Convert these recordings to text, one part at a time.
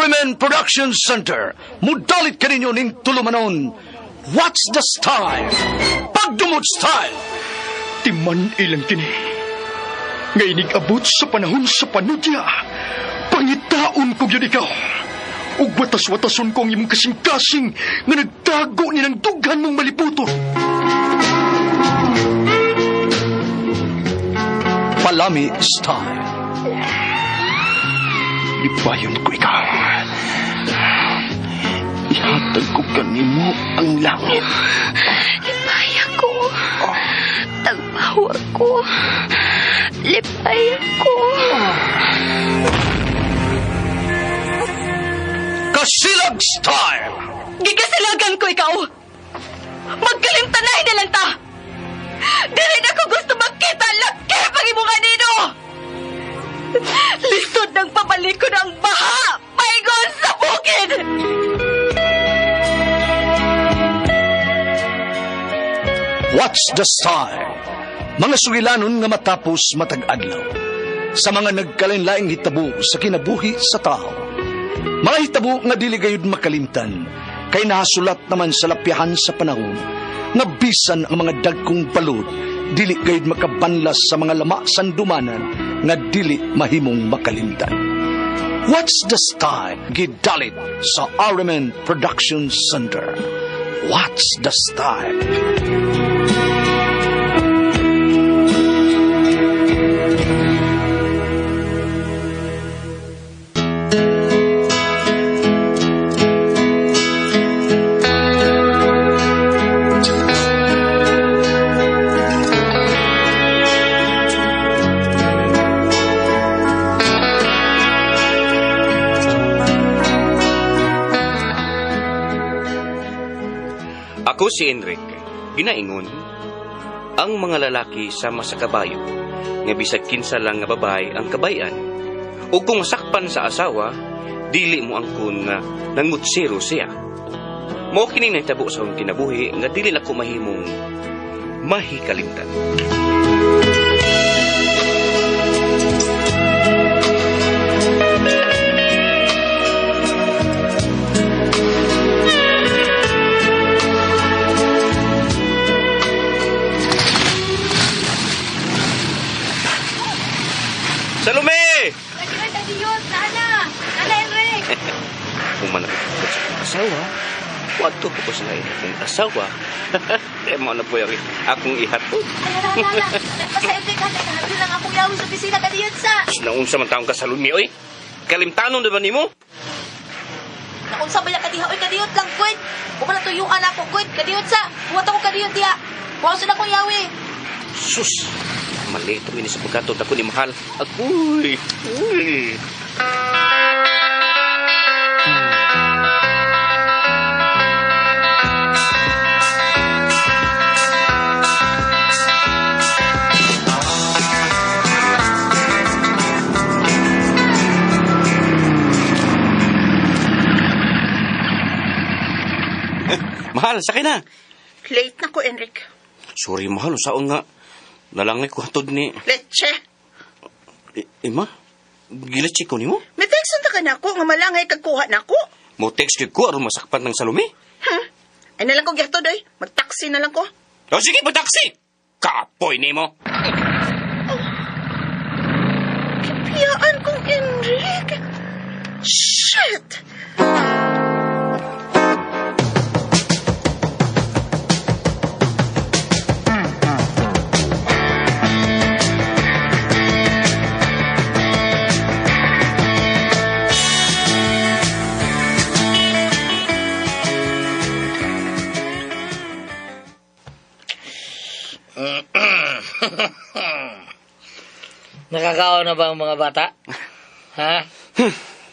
RMN Production Center, mudalit kaninyo ning tulumanon. What's the style? Pagdumot style! Timan ilang kini. Nga inig-abot sa panahon sa panudya, pangitaon ko gyud ikaw. Ug watas-watason ko ang imong kasing-kasing nga nagtago ni ng dughan mong maliputon. Palami style. Lipayon ko ikaw. Ihatag ko kanimo ang langit. Lipaya ko. Tagpawa ko. Lipaya ko. Kasilag style! Gigasilagan ko ikaw. Magkalimtanay na lang ta. Dili na ko gusto makita laki pag imong anino. Lisod ng pabalik ko ng baha. Paingon sa bukid. What's the style? Mga sugilanon nga matapos matag adlaw. Sa mga nagkalain-laing hitabo sa kinabuhi sa tao. Mga hitabo nga dili gayud makalimtan, kay nahasulat naman sa lapyahan sa panahon, nga bisan ang mga dagkong balod, dili gayud makabanlas sa mga lama sandumanan nga dili mahimong makalimtan. What's the style? Gidalit sa RMN Production Center. What's the style? Ako si Enrique, ginaingon, ang mga lalaki sama sa kabayo, nga bisag kinsa lang nga babae ang kabayan. O kung sakpan sa asawa, dili mo angkon nga nangutsero siya. Mao kini nahitabo sa akong kinabuhi nga dili nako mahimong mahikalimtan. Salome! Nana, Enrique! Kung manapit sa akong asawa, wadto ko sa lain akong asawa. Kaya mo na po yung akong ihatod. Nana, Basta Enrique, naghahatod lang akong yawi sa opisina kadiyot sa. Naunsa man taong ka, Salome, oy. Kalimtanon na ba nimo? Naunsa ba ya kadiha, oy, kadiyot lang, good. Kung wala tuyuan ako, good. Kadiyot sa. Buhat ako kadiyot diha. Buhat sa akong yawi. Sus! Malito ini sa pagkatod ako ni Mahal. Agoy! Uy! Mahal, sakay na. Late na ko, Enrique. Sorry, mahal. Saon nga. Nalangay ko hatod ni... Leche. Ima? Gilatsi ko nimo? May text na ka na ako, nga malangay kagkuha na ako. Mo text gyud ko aron masakpan ng Salome. Ay na lang ko gihatod, oy. Mag-taxi na lang ko. O sige, pa-taxi! Kapoy nimo. Kipiyaan kong Enrique. Shit! Nakakaon na ba ang mga bata? Ha?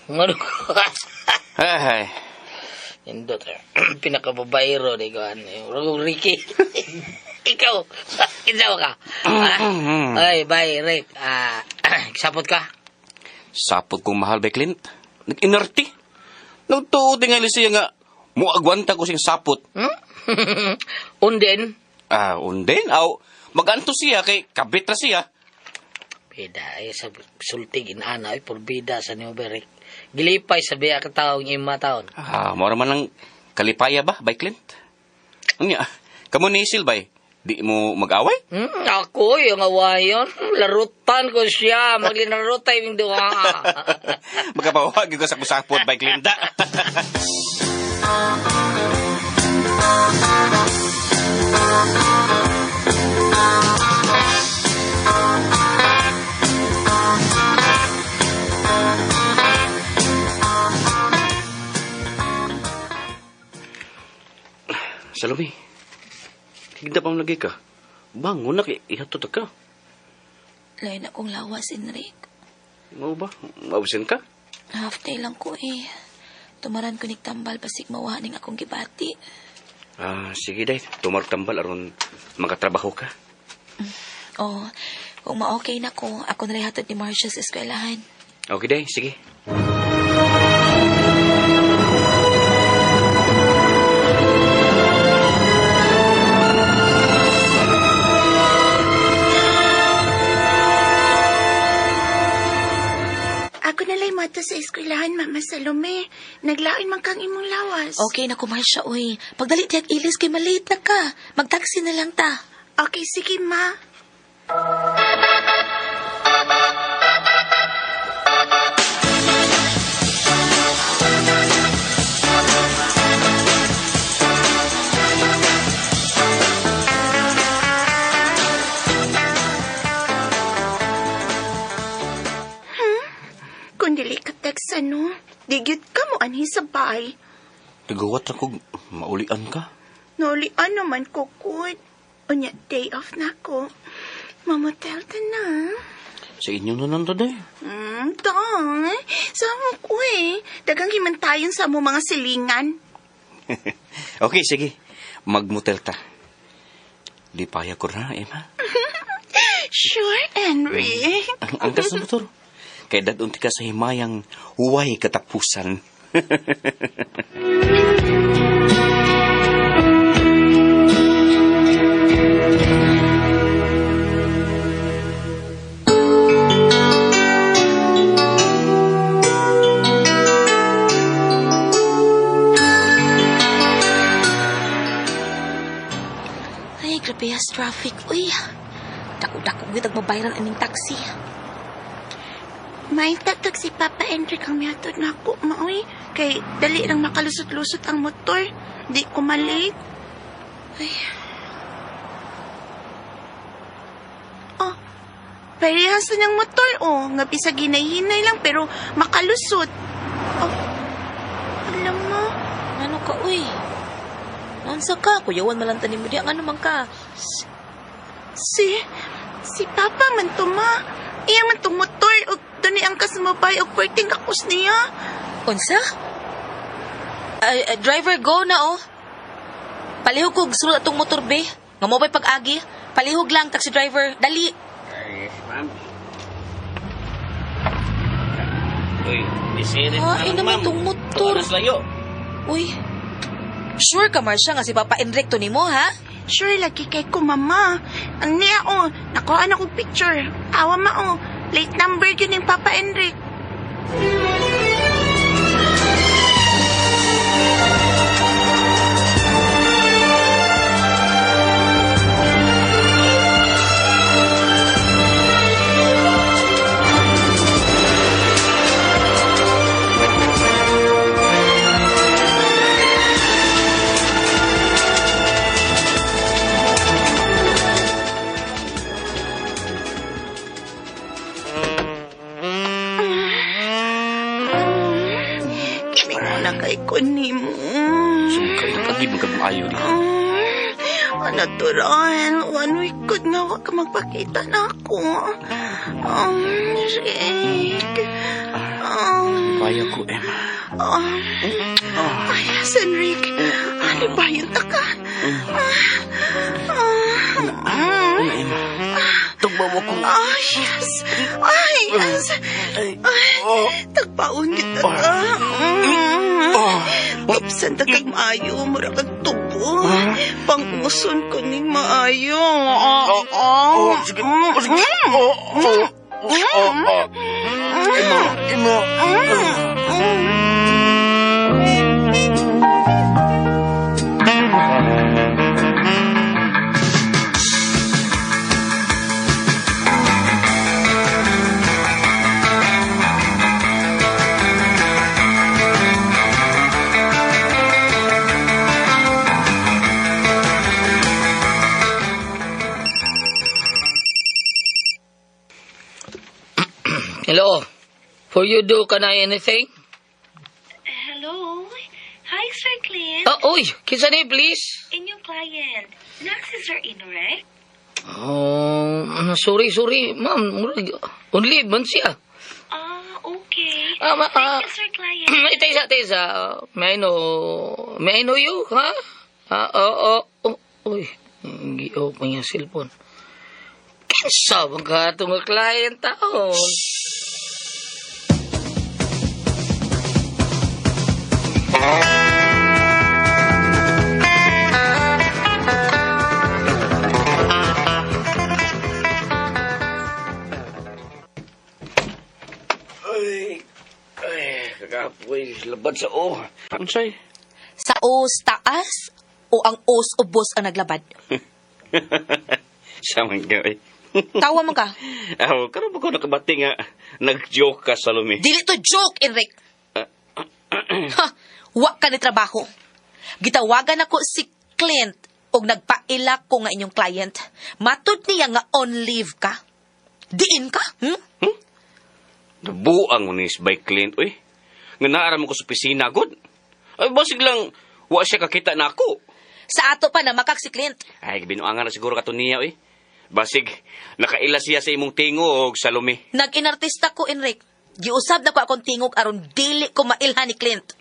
Ano ko? Ay. Indot. Pinakababayro ni ko. Rugong Ricky. Ikaw. Kinsaw ka. Ha? Ay, bye, Rick. Sapot ka? Sapot kong mahal ba, Clint? Nag-inerti. Nagtuo tingali siya nga, muagwanta ko siyang sapot. Hmm? Unden? Ah, unden? Aw, maganto siya kay kabit ra siya. Bida, ay sa sulti ginana, ay porbida sa niyo, Rick. Gilipay sa biya ka taong ima taon. Ah, mora man lang kalipaya ba, bay Clint? Unya, kamo ni Isil, bay, di mo mag-away? Ako, yung awayon. Larutan ko siya. Maglinarutay yung duha. Magkapawag ko sa kusapot, bay Clinta. Salome, higda pa lagi ka. Bangon na kay ihatod ka. Lain akong lawas, Enrique. Mao ba? Mausin ka? Half day lang ko eh. Tumaran ko nigtambal basig mawaha ning akong gibati. Ah, sige day. Tumartambal aron makatrabaho ka. Oh, kung ma-okay na ko, ako na hatod ni Marcia sa eskwelahan. Okay day, sige. Ako na lang mato sa eskwelahan, Mama Salome. Naglain man kang imong lawas. Okay na ko, Marcia, uy. Pagdali tiyag ilis kay malate na ka. Magtaxi na lang ta. Okay, sige, ma. Kung dili ka teksa, no? Digyot ka mo anhi sa bahay. Nagawat ako, maulian ka. Naulian naman ko, kud. Unya, day off na ako. Mamotel ta na. Sa inyo na nanda day. Dong. Sama ko eh. Dagang himantayon sa mo mga silingan. Okay, sige. Magmotel ta. Di paya ko na, Emma. Sure, Henry. Ang angkas sa motor. Kay dadunti ka sa himayang huway katapusan. Ay, grabe as traffic. Uy, dako-dako gid mabayaran aning taxi. May tatag si Papa Enric ang mihatod na ako, maoy. Kay dali lang makalusot-lusot ang motor. Di ko malate. Ay, Oh, parehas na niyang motor, oh. Nga bisag hinay-hinay lang, pero makalusot. Oh, alam mo, ano ka, uy? Naunsa ka? Kuyawan man lang tanim mo diya. Ano man ka? Si Papa man to, ma. Iya man tong motor, og duni ang kasmabay, og perting akos niya. Unsa? Ay, ay, driver, go na, oh. Palihog kog sulod atong motor, be. Nga mo ba'y pag-agi? Palihog lang, taxi driver. Dali. Yes, ma'am. Uy, isirit Ah, ay naman tong motor. layo. Uy, sure ka, Marcia, nga si Papa Enric to nimo, ha? Sure, lagi kay ko, mama. Ang niya, oh, nakuha na kong picture. Awa ma, oh. Plate number yun yung Papa Enric. Kimingo na kay ko nimo. Sungkay na pag ibig kag maayo di. Natural. 1 week good nga wa ka magpakita na ako. Rick. Kaya ko, Emma. Ay, yes, Enric. Ano ba yun ta ka? Ano, Emma? Tugba mo ko. Ah, yes. Ay, yes. Ay, tagpaon kita ka. Tupsan ta kag maayo, mura kag tubo. Panguson ko ning maayo. Oh, sige. Oh, sige. Oh, oh, oh, oh. Emma, Emma. Oh. Hello. For you do can I anything? Hello? Hi, Sir Clint. Ah, uy, kinsa ni please? Inyong client. Na si Sir Inrek? Oh, sorry, sorry, ma'am. Murag, on leave man siya. Ah, okay. Ah, ma, ah, Thank you, Sir Client. Tesa, tesa. May I know you, ha? Ah, oh, oh, oh, uy. Gi-open yung cellphone. Kinsa bang ka itong client taon? Ay, ay, kakapoy, labad sa o. Unsay? Sa os taas o ang os ubos ang naglabad? Sa man ka, eh. Tawa man ka. Aw, karon ba ko nakabati nga nag-joke ka, Salome? Dili to joke, Enric. Ha, wa ka ni trabaho. Gitawagan ako si Clint og nagpaila ko nga inyong client. Matud niya nga on leave ka. Diin ka? Hmm? Nabuang mo ni by Clint, uy. Nga naara mo ko sa opisina, god. Ay, basig lang, wa siya kakita na ako. Sa ato pa na makak si Clint. Ay, binuangan na siguro kato niya, uy. Basig, nakaila siya sa imong tingo og Salome. Nag-inartista ko, Enric. Giusab na ko akong tingog aron dili ko mailhan ni Clint.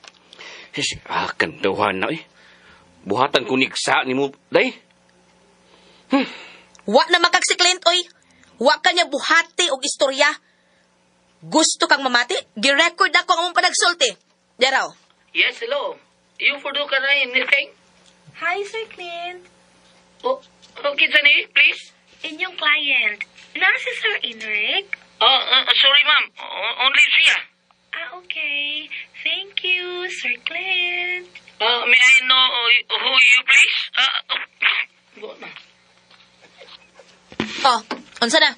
Sis, ah, kantuhan na, uy. Buhatan ko niksa ni mo, day. Wa na makak si Clint, oy. Wa ka niya buhati og istorya. Gusto kang mamati? Girecord ako ang among panagsulti. Deraw. Yes, hello. You for do can I anything? Hi, Sir Clint. Oh, oh, kinsa ni, please? Inyong client. Na si Sir Inrek? Oh, sorry, ma'am. On leave siya. Ah, okay. Thank you, Sir Clint. May I know who you, please? Ah, oh, na. Oh, unsa na?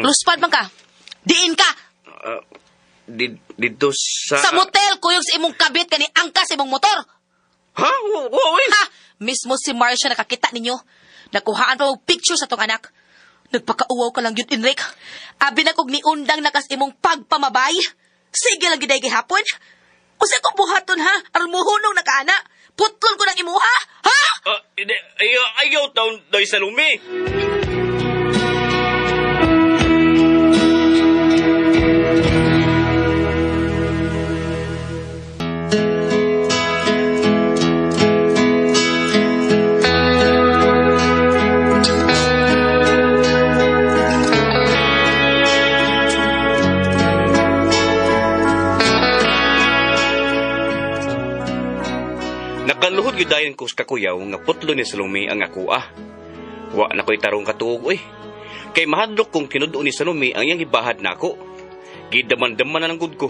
Luspad man ka. Diin ka. Ah, dito sa... Sa motel kuyog sa imong kabit kani angkas imong motor. Ha? Wa, wa, uy. Ha! Mismo si Marcia nakakita ninyo. Nakuhaan pa og picture sa tong anak. Nagpakauwaw ka lang yun, Enric. Abi na kog niundang nakas imong pagpamabay. Sige lang giday gihapon. Usa ko buhaton ha, aron muhunong na kaana. Putlon ko ng imuha, ha? Ah, hindi, ayaw, ayaw taon, day Salome. Nakaluhod gyud dayon ko sa kakuyaw nga putlo ni Salome ang akoa. Wa na ko'y tarong katuog oy. Kay mahadlok kong tinud-on ni Salome ang iyang gibahad nako. Gidaman-daman na lang gud ko.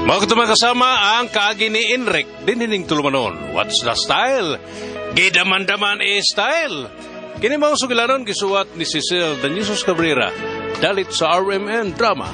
Mga katong kasama ang kaagi ni Enric dinining tulumanon. What's the style? Gidaman-daman e style. Kini mga sugilanon gisuwat ni Cecil Danisos Cabrera dalit sa RMN Drama.